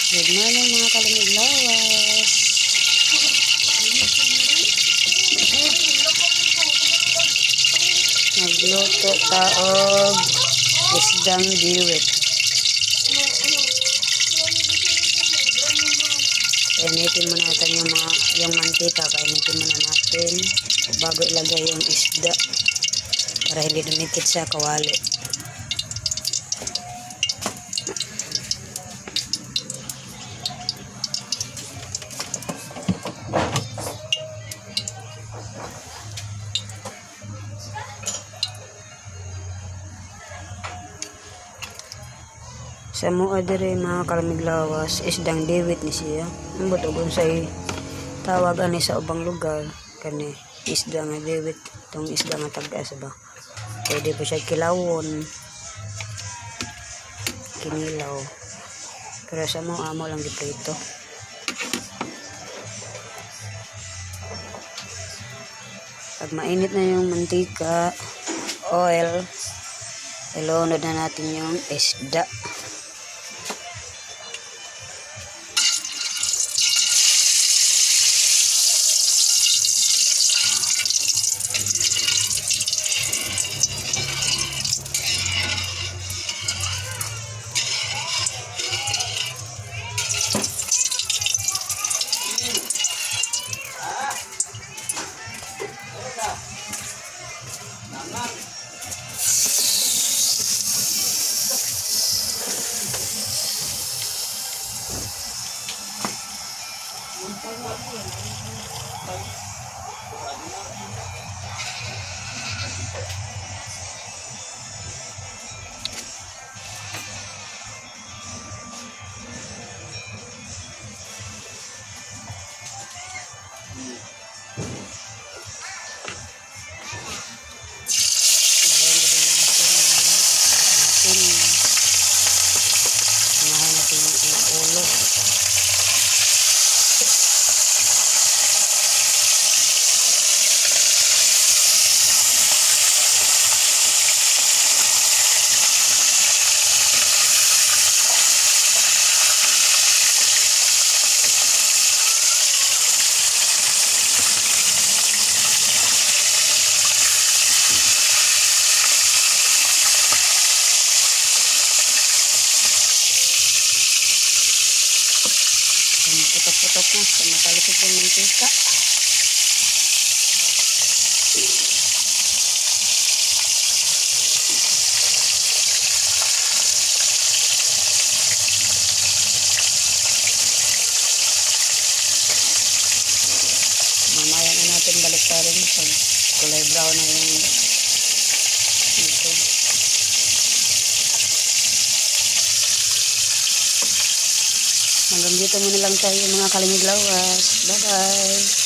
Good morning, mga kalimiglawas. Nagluto ta og isdang diwit. Painitin muna natin yung mantika, painitin muna natin bago ilagay yung isda para hindi dumikit sa kawali. Sa mua diri, mga kalamiglawas, isdang diwit ni siya. Ambot og unsay tawag ani sa ubang lugar kani isda nga diwit, tong isda nga tag-as ba. Pwede pa siya kilawon, kinilaw. Pero sa mo amo lang giprito. Pag mainit na yung mantika, oil, ilunod na natin yung isda. Ilunod na natin yung isda natin. Unahin natin yung ulo. Yung putok-putok na, sa matalsik yung mantika. Mamaya na natin baliktarin pag kulay brown na yung ito. Hanggang dito muna lang tayo, mga kalimiglawas. Bye-bye!